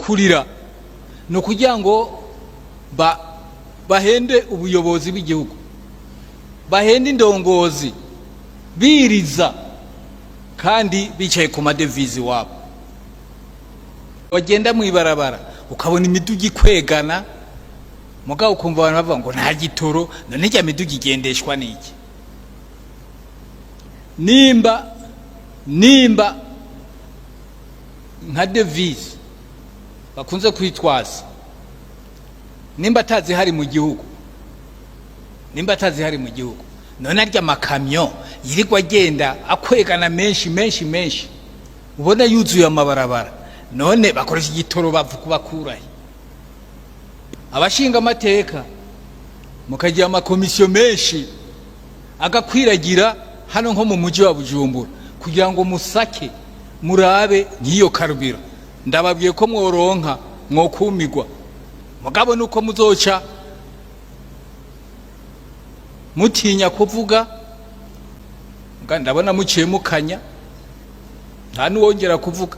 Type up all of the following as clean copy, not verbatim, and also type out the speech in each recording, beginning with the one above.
Kurira ni ukugira ngo bahende ubuyobozi bw'igihugu, bahende indongozi biriza kandi bicaye ku madevize iwabo. Wagenda mu ibarabara ukabona imiduga ikwegana, mugabo ukumva abantu bavuga ngo nta gitoro. None irya miduga igendeshwa n'iki? Nimba nka devise bakunze kwitwaza, nimba atazihari mu gihugu, nimba atazihari mu gihugu, none arya amakamyo yirirwa agenda akwegana menshi menshi menshi, ubona yuzuye amabarabara, none bakoresha igitoro bakurahe? Abashinga amateka mukagira amakomisiyo menshi agakwiragira hano nko mu mujyi wa Bujumbura kugira ngo musake murabe nk'iyo karubiro, ndababwiye ko mworonka mwokumigwa. Mugabo nuko muzoca mutinya kuvuga, ndabona muciye mukanya, nta n'uwongera kuvuga.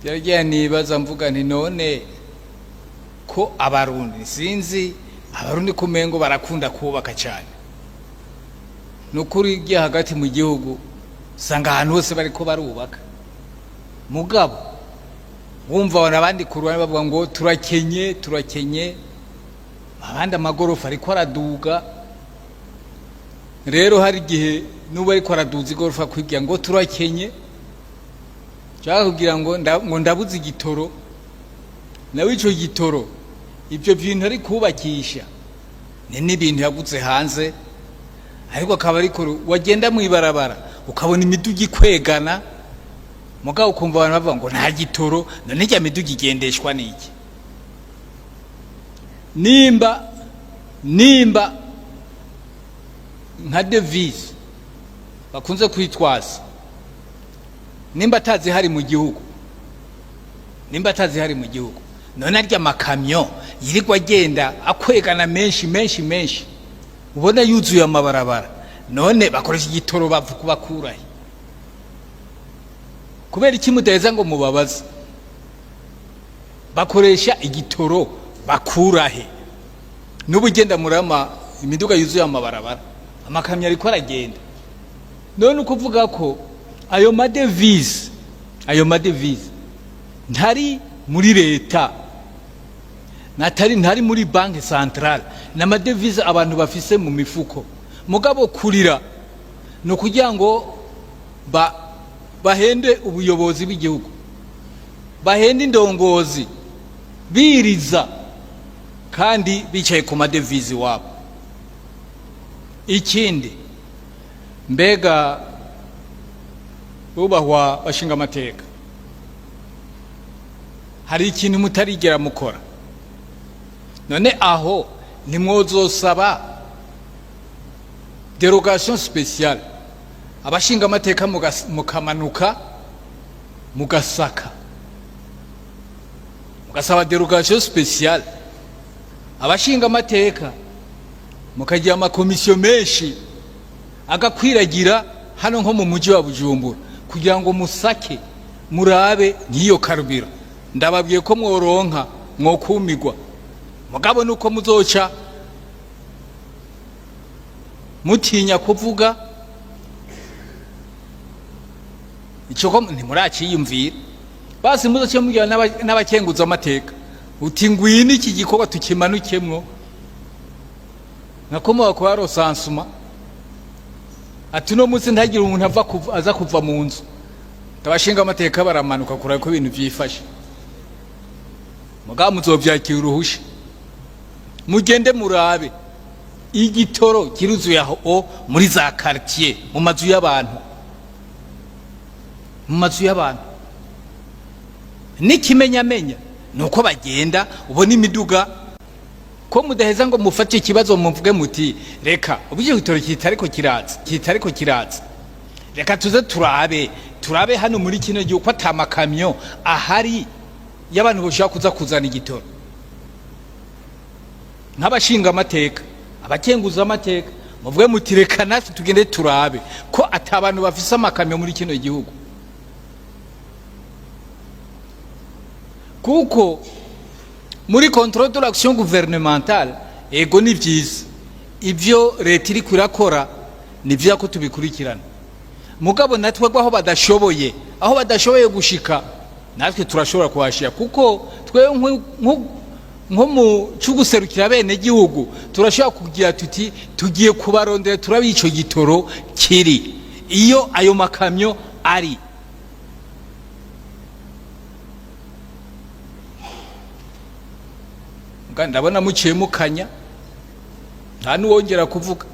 Byaragiye nibaza mvuga nti none ko Abarundi, sinzi, Abarundi kumengo barakunda kubaka cyane. Nukuri igiye hagati mu gihugu usanga ahantu hose bariko barubaka, mugabo wumva abantu abandi ku ruhande bavuga ngo turakenye, turakenye, abandi amagorofa ariko araduga. Rero hari igihe n'ubu ariko araduza igorofa kwibwira ngo turakenye, cyangwa kugira ngo ngo ndabuze igitoro. Nawe ico gitoro, ibyo bintu ari kubakisha ni n'ibintu yaguze hanze, ariko akaba ariko wagenda mu ibarabara ukabona imiduga ikwegana, mugabo ukumva abantu bavuga ngo nta gitoro. None irya miduga igendeshwa n'iki? Nimba nka devise bakunze kwitwaza, nimba atazihari mu gihugu, nimba atazihari mu gihugu, none arya amakamyo yirirwa agenda akwegana menshi menshi menshi, ubona yuzuye amabarabara, none bakoresha igitoro bakurahe? Kubera iki mudaheza ngo mubabaze bakoresha igitoro bakurahe? N'ubu ugenda murama imiduga yuzuye amabarabara, amakamyo ariko aragenda. None ukuvuga ko ayo madevize ntari muri leta, natari ntari muri banque centrale, ni amadevize abantu bafise mu mifuko. Mugabo kurira ni ukugira ngo bahende ubuyobozi bw'igihugu, bahende indongozi biriza kandi bicaye ku madevize iwabo. Ikindi, mbega bubahwa bashinga amateka, hari ikintu mutarigera mukora. None aho ntimwozosaba dérogation spéciale, abashinga amateka mukamanuka mugasaka, mugasaba dérogation spéciale, abashinga amateka mukagira amakomisiyo menshi agakwiragira hano nko mu mujyi wa Bujumbura kugira ngo musake murabe nk'iyo karubiro, ndababwiye ko mworonka mwokumigwa. Mugabo nuko muzoca mutinya kuvuga, ico ko ntimurakiyumvira. Basi muzoce mubwira n'abakenguza amateka uti ngwino iki gikorwa tukimanukemwo, nkakomoka kwa recensement, ati uno munsi ntagire umuntu ava aza kuva mu nzu. Abashinga amateka baramanuka kureba ko ibintu vyifashe. Mugabo muzovyakira uruhusha, mugende murabe igitoro kiruzuye aho muri za quartier, mu mazu y'abantu, mu mazu y'abantu. N'ikimenyamenya ni uko bagenda ubona imiduga. Ko mudaheza ngo mufate ikibazo muvuge muti reka ubu icyo gitoro kitariko kiraza, kitariko kiraza, reka tuze turabe, turabe hano muri kino gihugu ko ata makamyo ahari y'abantu bashobora kuza kuzana igitoro. Nk'abashinga amateka Abakenguza amateka, muvuge muti: "Reka natwe tugende turabe ko ata bantu bafise amakamyo muri kino gihugu." Kuko muri contrôle de l'action gouvernementale, ego, ni vyiza ibyo leta iriko irakora, ni vyiza ko tubikurikirana, mugabo natwe aho badashoboye gushika, natwe turashobora kuhashira, kuko twe nko mu cuguserukira bene gihugu turashobora kugira tuti: "Tugiye kubarondera, turabe ico gitoro kiri, iyo ayo makamyo ari." Ndabona muciye mukanya, nta n'uwongera kuvuga.